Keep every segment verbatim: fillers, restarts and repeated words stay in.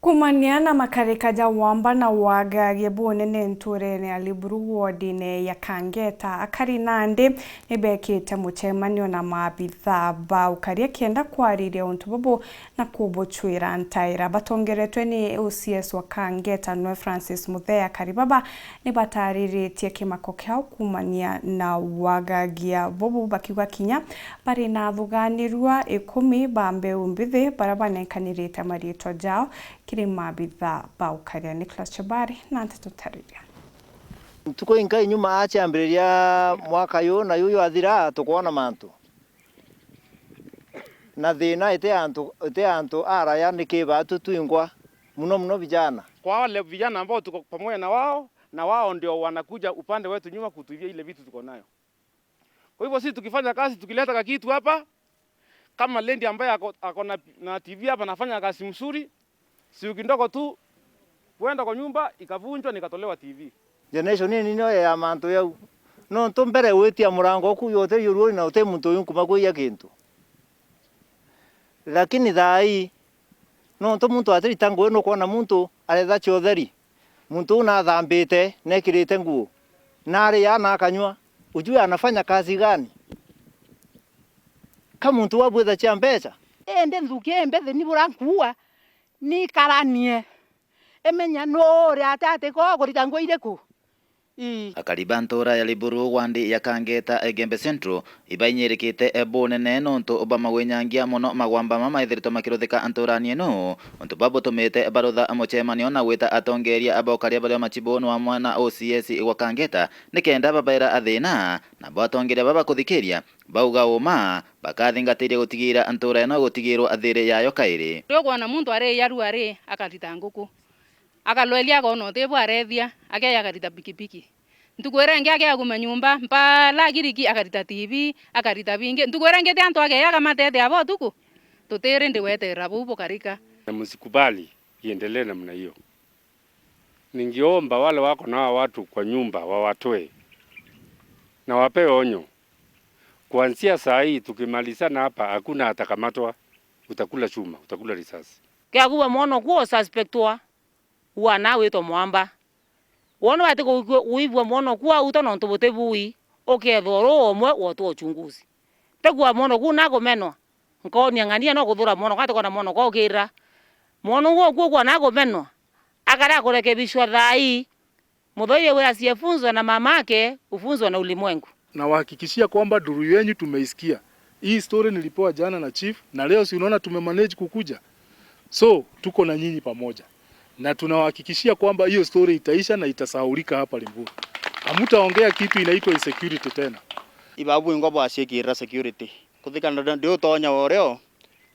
Kumania na makarika ja wamba na wagagia bunene nturene ya Liburu wodine ya Kangeta, akari nandi nibekite mucemanio na maabithaa ba ukaria kenda kwariria untu bubu na kubucwira ntaira. Batongeretwe ni O C S wa Kangeta, nwe Francis Muthee, akari baba nibatariritie kimako kiao kumania na wagagia bubu, bakiuga kinya bari na athuganirua ikumi ba mbeu mbithi baria banenkanirite mariitwa jao kiri maabithaa ba ukaria. Nicholas Chabari na nteto tariria. Ntuku inkai nyuma aciambiriria mwaka yu na yu jwathira, tukwona mantu na thina iti antu, iti antu araya, niki batu twingwa, muno muno vijana. Kwa wale vijana ambao tuko pamoja na wao, na wao ndio wanakuja upande wetu nyuma kutuibia ile vitu tuko nayo. Kwa hivyo sisi tukifanya kazi, tukileta kakitu hapa, kama lendi ambaye ako, ako na, na T V hapa, anafanya kazi mzuri, siku kidogo tu, kwenda kwa nyumba, ikavunjwa na ikatolewa T V. Generation nini nio ya mantu yau? Nontu mbere witia murango uku yote yuruoni na uti muntu uyu nkuma kwiya kintu. Lakini thaa ii, nontu muntu atirita ngugi, nukwona muntu aretha cia utheri. Muntu uu nathambite, nekirite nguo, naria na akanyua. Ujue anafanya kazi gani? Ka muntu wa bwitha cia mbeca? Indi nthuki imbethi ni bura nkuua, nikaranie. Imenya nuu uri ati ati ko kurita nguo iriku? Ii. Akari ba ntuura ya Liburu wandi ya Kangeta, Igembe Central, ibainyirikite bunene nontu bwa magwinyangia mono magwamba mama maithiritwe makiruthika ntuurani ino, untu bwa butumite barutha mucemanio na gwita atongeria ba ukaria baria machibu ni wamwe na O C S wa Kangeta, nikenda babaira athina, nabo atongeria baba kuthikiria, bauga uma, bakathingatiria gutigira ntuura ino gutigirwa thiri yayo kairi. Riu kwona muntu ariya ruari, akarita nguku. Akalweria akona utibwa arethia, akeya akarita pikipiki. Ntuku iria ingi akeya kuma nyumba, mpala agiriki akarita T V, akarita bingi. Ntuku iria ingi ti antu akeya akamatethia abo utuku. Tutiri ndi weterera buu bukarika. Na msikubali iendelee namna hiyo. Ningeomba wale wako na hawa watu kwa nyumba wawatoe na wapewe onyo. Kuanzia saa hii tukimalizana hapa, hakuna atakamatwa, utakula chuma, utakula risasi. Kiakuwa mwana kuo suspectwa, wana witwa mwamba. Wona wati kuigua mwana kuo auta nontu buti bui, ukethwa uru umwe wotwa uchunguzi. Tegua mwana kuo nakumenwa, nkonia ng'ania no kuthura mwana kuo, atikona mwana kuo ukira. Mwana uo kuo kwa nakumenwa, akara kurekebishwa thaa hii. Muthoi we asiyefunzwa na mamake, hufunzwa na ulimwengu. Nawahakikishia kwamba nduru yenyu tumeisikia. Hii story nilipewa jana na chief, na leo si unaona tumemanage kukuja. So, tuko na nyinyi pamoja. Na tunawahakikishia kwamba hiyo story itaisha na itasahaulika hapa Limuru. Hamtaongea kitu inaitwa insecurity tena. Ibabu ingo bwasiekirira security. Kuthikana ndi utonya wa urio,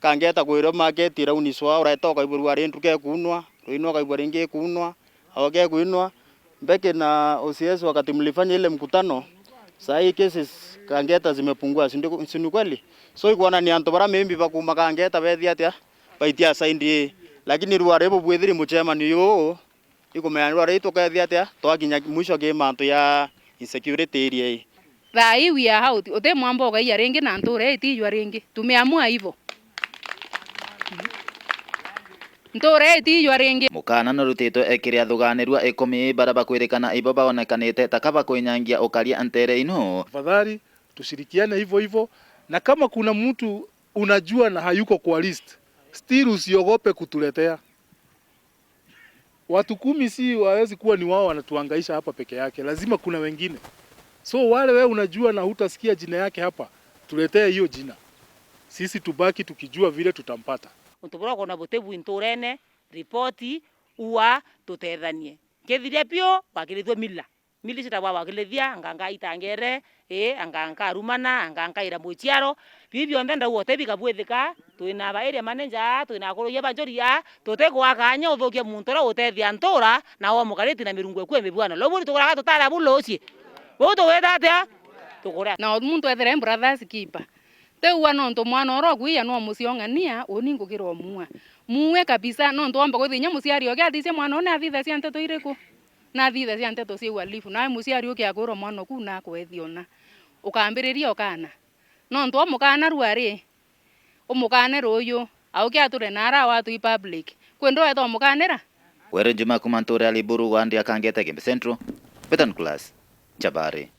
Kangeta kwirwa market irauni swa, ureta ukaigua ruari nduka ikunwa, ruinwa ukaigua ringi ikunwa, au kekuinwa. Mbeki na O C S wakati mlifanya ile mkutano, saa hii cases Kangeta zimepungua, si ndio, si ni kweli? So ikuonania antu bara maybe bakuma Kangeta bethi atia, baitia side ii. Lakini ruari bubwithiri mucemanio juu, ikumenya rwari tukethia atia twakinya mwisho ki mantu ya insecurity area ii. Thaa ii we are out, uti mwamba ukaia ringi na ntuura ii itijwa ringi. Tumeamua hivyo. Ntuura ii itijwa ringi. Mukana nurutitwe ekiri athuganirua ikumi bara bakwirikana ibo baonekanite ta ka bakwinyangia ukaria ntere ino. Tafadhali, tushirikiane hivyo hivyo, na kama kuna mtu unajua na hayuko kwa list, still usiogope kutuletea. Watu kumi si wawezi kuwa ni wao wanatuhangaisha hapa peke yake, lazima kuna wengine. So wale wewe unajua na hutasikia jina yake hapa, tuletee hiyo jina. Sisi tubaki tukijua vile tutampata. Untu buria ukona buti bwi nturene, ripoti, ua, tutethanie. Nkithiria biu, wakiritue mila. Mili citagwa gwakilithia, anga nkaitangere, ii, anga nkarumana, anga nkaira muciaro. Biu bionthe ndauga uti bikabwithika, twina ba area manager, twina akuru ya banjoria, tutigwa kanya uthukia muntu uria utethia ntura, na omukariti na mirungu eku ya mibwano. Luburi tukuraga tutara bu luci. Buu tugwita atia? Tukura. Na muntu ethire brothers keeper. Tiua nontu mwana uria ukwiya no muciong'ania, uni ngukira umua. Muue kabisa, nontu wamba kwithia inya muciari oke athithia mwana uu ni athithagia nteto iriku? Nathithagia nteto cia uhalifu, nawe muciari uke akwirwa mwana uku nakwethia una. Ukambiriria ukana. Nontu umukana ruari, umukane ruuyu, auke ature nara watu i public. Kwendwa wetha umukanira? Were Njuma kuma ntuura ya Liburu wandi akangeta Gembe Central, Betan Class, Chabari.